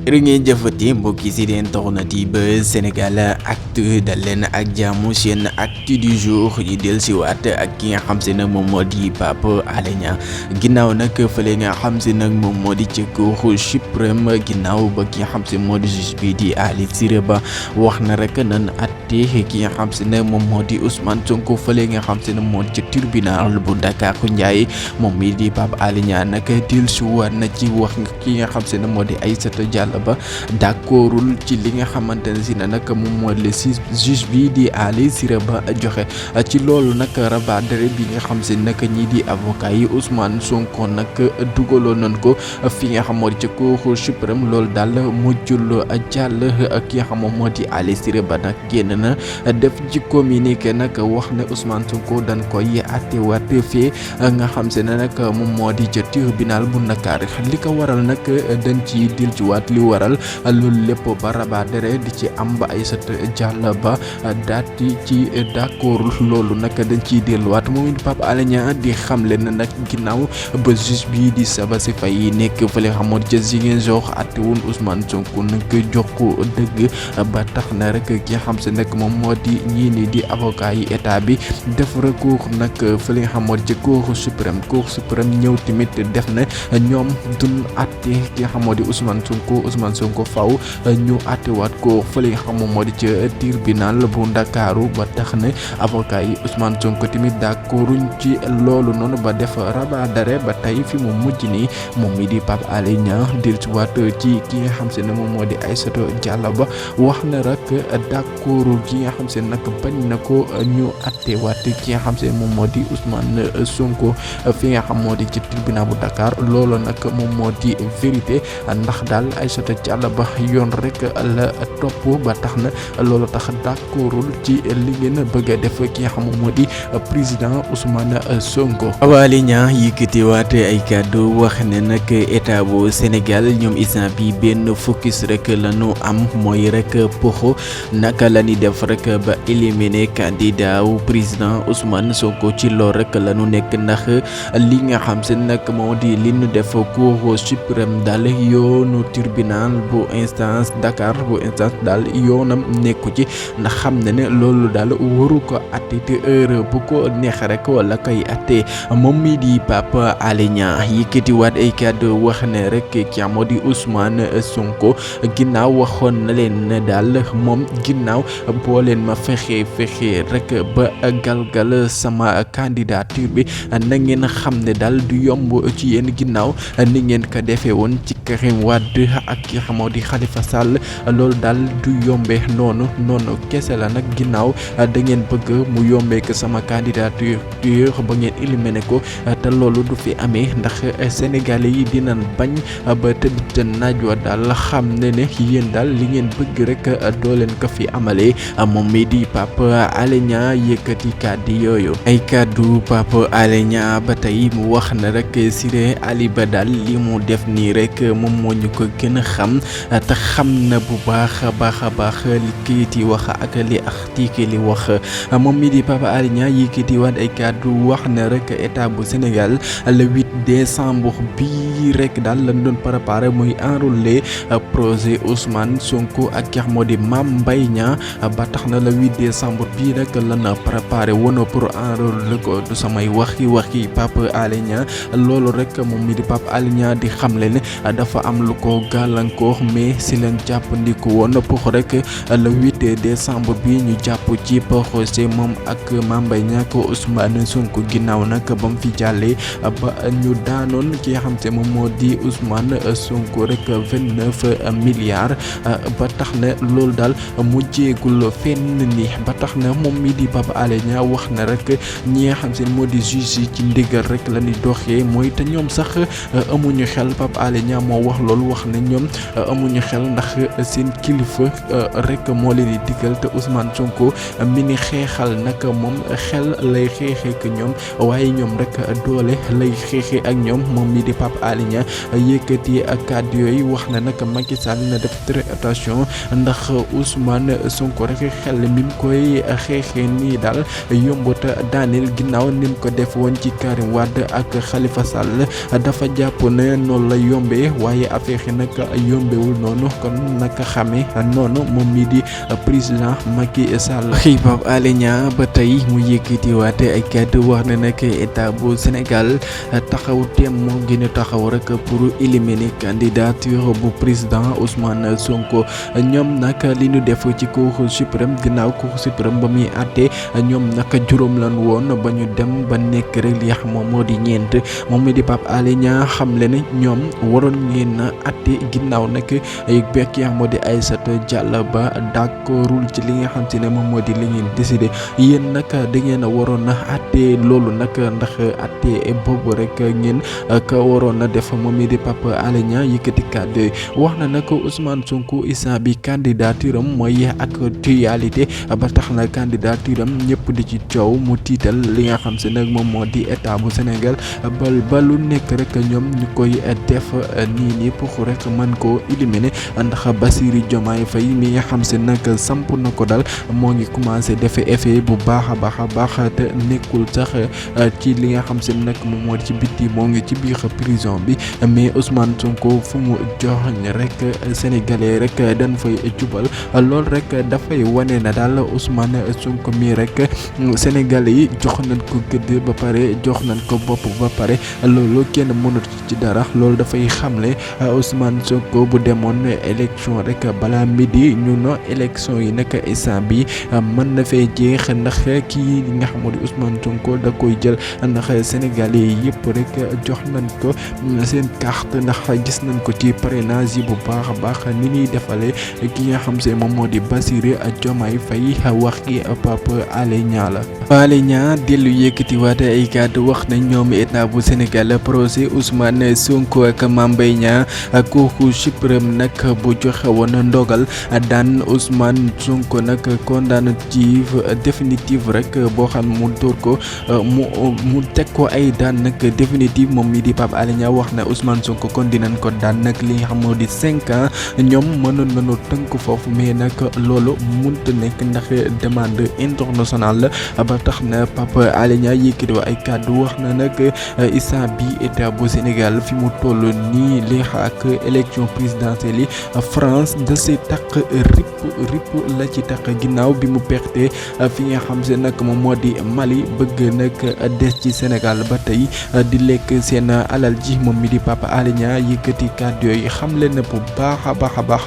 jërë ngeen jëfati mbokki si leen toxnati ba Sénégal Actu dal leen ak jàmm seen actu du jour ñu del si waat ak ki nga xam si nag moom moo di Pape Alé Niang ginnaaw nag fële nga xam si nag moom moo di ci Cour suprême ginnaaw ba ki nga xam si moo di juge bi di Ali Siré Ba wax na rek nan atte ki nga xam si nag moom moo di Ousmane Sonko fële nga xam si nag moo di ci tribunal bu Dakar Ndiaye moom mi di Pape Alé Niang nag del si waat na ci wax ki nga xam si nag moo di Aïssata Diallo Ba d'accordul ci li nga xamante ne si ne nag moom moo di juge bi di Ali Siré Ba joxe ci loolu nag rabat d'arrêt bi nga xam si nag ñii di avocat yi Ousmane Sonko nag dugaloon nañ ko fi nga xam moo di ci Cour suprême loolu daal mujjul jàll ki nga xam moom moo di Ali Siré Ba nag génn na def ci communiqué nag wax ne Ousmane Sonko dañ koy àttewaat fee nga xam si ne nag moom moo di ca tribunal bu Ndakaar li ko waral nag dañ ci dil ci waat li waral loolu lépp ba rabat d'arrêt di ci am ba Aïssata Diallo Ba daat ci d'accord loolu nag dañ ciy delluwaat moom it Pape Alé Niang di xamle na nag ginnaaw ba juge bii di Sabassy Faye nekk fële xamoon ca Ziguinchor àttewul Ousmane Sonko nag jox ko dëgg ba tax na rek ki xam se nag moom moo di ñii ni di avocat yi état bi def recours nag fële xamoon ca Cour suprême ñëw tamit def na ñoom duñ àtte ki xamoo di Ousmane Sonko faw ñu àttewaat ko fële nga xam moom moo di ca tribunal bu Ndakaaru ba tax ne avocat yi Ousmane Sonko tamit d'accorduñ ci loolu noonu ba def rabat d'arrêt ba tey fi mu mujj nii moom mi di Pape Alé Niang dellusiwaat ci ki nga xam se ne moom moo di Aïssata Diallo Ba wax na rek d'accordul ki nga xam se nag bañ na ko ñu àttewaat ki nga xam se moom moo di Ousmane Sonko fi nga xam moo di ci tribunal bu Dakar loolu nag moom moo di vérité ndax daal Aïssata Diallo Ba yoon rek la topp ba tax na loolu tax d'accordul ci li ngeen bëgg a def ki nga xam moo di président Ousmane Sonko. Pape Alé Niang yëkkatiwaat ay kàddu wax ne nag état bu Sénégal ñoom instant bi benn focus rek la ñu am mooy rek poxo naka la ñuy def rek ba éliminer candidat wu président Ousmane Sonko ci loolu rek la ñu nekk ndax li nga xam se nag moo di li ñu def Cour suprême daal yoonu tribunal bu instance Dakar bu instance daal yoonam nekku ci ndax xam ne loolu daal waru ko atte te heure bu ko neex rek wala koy atte moom mi di Pape Alé Niang yëkkatiwaat ay kàddu wax ne rek ki moo di Ousmane Sonko ginnaaw waxoon na leen ne daal moom ginnaaw boo leen ma fexe rek ba galgal sama candidature bi na ngeen xam ne daal du yomb ci yéen ginnaaw ni ngeen ko defee woon ci Karim Wade ak ki xamoo di Khalifa Sall loolu daal du yombe noonu kese la nag ginnaaw da ngeen bëgg mu yombee ko sama candidature ba ngeen éliminer ko te loolu du fi amee ndax sénégalais yi dinañ bañ ba tëdd te naaj wa daal xam ne yéen daal li ngeen bëgg rek doo leen ko fi amalee moom mi di Pape Alé Niang yëkkati kàddu yooyu ay kàddu Pape Alé Niang ba tey mu wax na rek Siré Ali Ba daal li mu def nii rek moom moo ñu ko gën a xam te xam na bu baax a baax li kayit yi wax ak li article li wax moom mi di Pape Alé Niang yëkkati waat ay kàddu wax na rek état bu Sénégal le 8 décembre bii rek daal lañ doon préparé muy enrôler projet Ousmane Sonko ak ki moo di Mame Mbaye Niang ba tax na le 8 décembre bii rek lañ préparé woon pour enrôler ko du samay waxi Pape Alé Niang loolu rek moom mi di Pape Alé Niang di xamle ne dafa am lu ko gàllankoor mais si leen jàppandiku woon pour rek le 8 décembre bi ñu jàpp ci procès moom ak Mame Mbaye Niang ko Ousmane Sonko ginnaaw nag ba mu fi jàllee ba ñu daanoon ki nga xam te moom moo di Ousmane Sonko rek 29 milliards ba tax na loolu daal mujjeegul fenn ni ba tax na moom mi di Pape Alé Niang wax na rek ñi nga xam te moo di juge yi ci ndigal rek la ñuy doxee mooy te ñoom sax amuñu xel Pape Alé Niang moo wax loolu wax ne ñoom amuñu xel ndax seen kilifa rek moo leen di digal te Ousmane Sonko mi ni xeexal nag moom xel lay xeexee ak ñoom waaye ñoom rek doole lay xeexee xeexee ak ñoom moom mi di Pape Alé Niang yëkkati kàddu yooyu wax na nag Macky Sall na def très attention ndax Ousmane Sonko rek xel mi mu koy xeexee nii daal yombut daaneel ginnaaw ni mu ko def woon ci Karim Wade ak Khalifa Sall dafa jàpp ne noonu la yombee waaye affaire yi nag yombewul noonu kon nag xamee noonu moom mi di président Macky Sall. Pape Alé Niang ba tey mu yëkkatiwaat ay kàddu wax ne nag état bu Sénégal taxaw teem moo gën a taxaw rek pour éliminer candidature bu président Ousmane Sonko ñoom nag li ñu def ci Cour suprême ginnaaw Cour suprême ba muy àtte ñoom nag juróom lan woon ba ñu dem ba nekk rek li xam moom moo di ñeent moom mi di Pape Alé Niang xam le ne ñoom waroon ngeen a àtte ginnaaw nag bekk yaa moo di Aïssata Diallo Ba d'accordul ci li nga xam te ne moom moo di li ngeen décidé yéen nag da ngeen a waroon a àtte loolu nag ndax àtte boobu rek ngeen ka waroon a def moom mi di Pape Alé Niang yëkkati kàddu yi wax na nag Ousmane Sonko instant bi candidature am mooy actualité ba tax na candidature am ñëpp di ci coow mu tiital li nga xam si nag moom moo di état bu Sénégal ba lu nekk rek ñoom ñu koy def nii pour rek mën koo éliminer ndax Bassirou Diomaye Faye mi nga xam si nag samp na ko dal moo ngi commencé defe effet bu baax a baax te nekkul sax ci li nga xam si nag moom moo di ci bitti moo ngi ci biir prison bi mais Ousmane Sonko fu mu joxoñ rek sénégalais rek dañ fay jubal loolu rek dafay wane na daal Ousmane Sonko mi rek sénégalais yi jox nañ ko gëdd ba pare jox nañ ko bopp ba pare loolu kenn mënut ci dara loolu dafay xamle Ousmane Sonko bu demoon élection rek balaa midi ñu no élection yi nag instant bi mën na fee jeex ndax kii nga xam di Ousmane Sonko da koy jël ndax sénégalais yi yëpp rek jox nañ ko seen carte ndax gis nañ ko ci parrainage yi bu baax a baax ni ñuy defalee ki nga xam se moom moo di Bassirou Diomaye Faye wax ki Pape Alé Niang la. Pape Alé Niang dellu yëkkatiwaat ay kàddu wax nañ ñoom état bu Sénégal procès Ousmane Sonko ak Mame Mbaye Niang Cour suprême nag bu joxe woon ndogal daan Ousmane Sonko nag condamnative définitive rek boo xam mu dóor ko mu teg ko ay daan nag définitive moom mi di Pape Alé Niang wax na Ousmane Sonko kon dinañ ko daan nag li nga xam moo di 5 ans ñoom mënoon nañu tënk foofu mais nag loolu mënta nekk ndax demande internationale la ba tax na Pape Alé Niang yëkkati ay kàddu wax na nag instant bi état bu Sénégal fi mu toll nii li ak élection présidentielle yi France da see takk rip la ci takk ginnaaw bi mu perte fi nga xam se nag moom moo di Mali bëgg nag des ci Sénégal ba tey di lekk seen alal ji moom mi di Pape Alé Niang yëkkati kàddu yooyu xam leen na bu baax a baax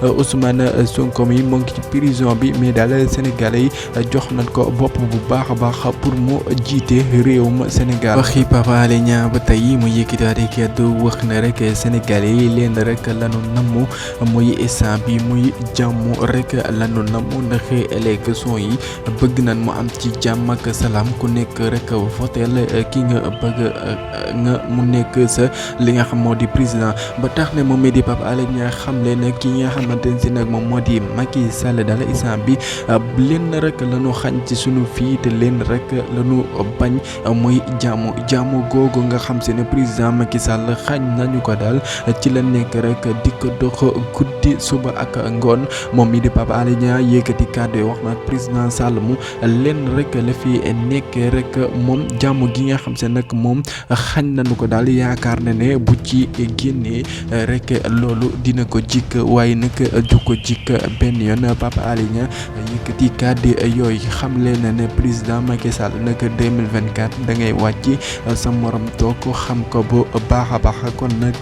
Ousmane Sonko mi moo ngi ci prison bi mais daal Sénégalais yi jox nañ ko bopp bu baax a baax pour mu jiite réewum Sénégal. waxi Pape Alé Niang ba tey mu yëkkati ay kàddu wax na rek Sénégalais yi leen rek lanu namm muy instant bi muy jàmm rek lanu namm ndax élection yi bëgg nañ mu am ci jàmm ak salaam ku nekk rek votel ki nga bëgg nga mu nekk sa li nga xam moo di président ba tax ne moom mi di Pape Alé Niang xam leen ne ki nga xamante ne si nag moom moo di Macky Sall daal instant bi leen rek lañu xañ ci sunu fii te leen rek lañu bañ muy jàmm googu nga xam se ne président Macky Sall xañ nañu ko daal ci la nekk rek di ko dox guddi suba ak ngoon moom mi di Pape Alé Niang yëkkati kàddu wax na président Sall mu leen rek la fi nekkee rek moom jàmm gi nga xam se nag moom xañ nañu ko daal yaakaar na ne bu ci génnee rek loolu dina ko jikk waaye nag du ko jikk benn yoon Pape Alé Niang yëkkati kàddu yooyu xam leen ne président Macky Sall nag 2024 da ngay wàcc sa morom toog xam ko bu baax a baax kon nag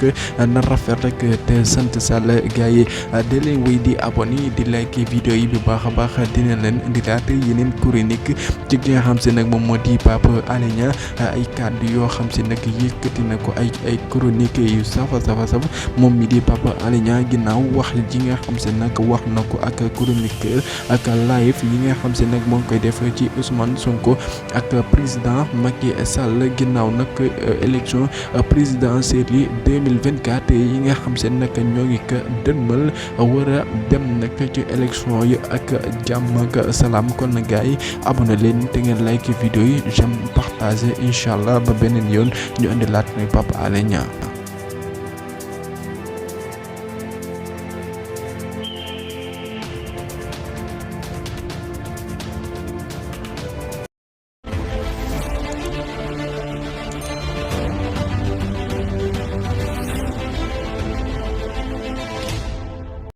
na rafet rek te sant Sall gars yi da leen wéy di abonné di like vidéo yi bu baax a baax dina leen indilaat yeneen chronique ci ki nga xam se nag moom moo di Pape Alé Niang ay kàddu yoo xam se nag yëkkati na ko ay chronique yu safa moom mi di Pape Alé Niang ginnaaw wax ji nga xam se nag wax na ko ak chroniqueur ak live yi nga xam se nag moo ngi koy def ci Ousmane Sonko ak président Macky Sall ginnaaw nag élection présidentielle yi 2024 yi nga xam se nag ñoo ngi ko dënmal war a dem nag ci élection yi ak jàmm ak salaam kon gars yi abonné leen te ngeen like vidéo yi j'aime partager incha allah ba beneen yoon yoon ñu indilaat muy Pape Alé Niang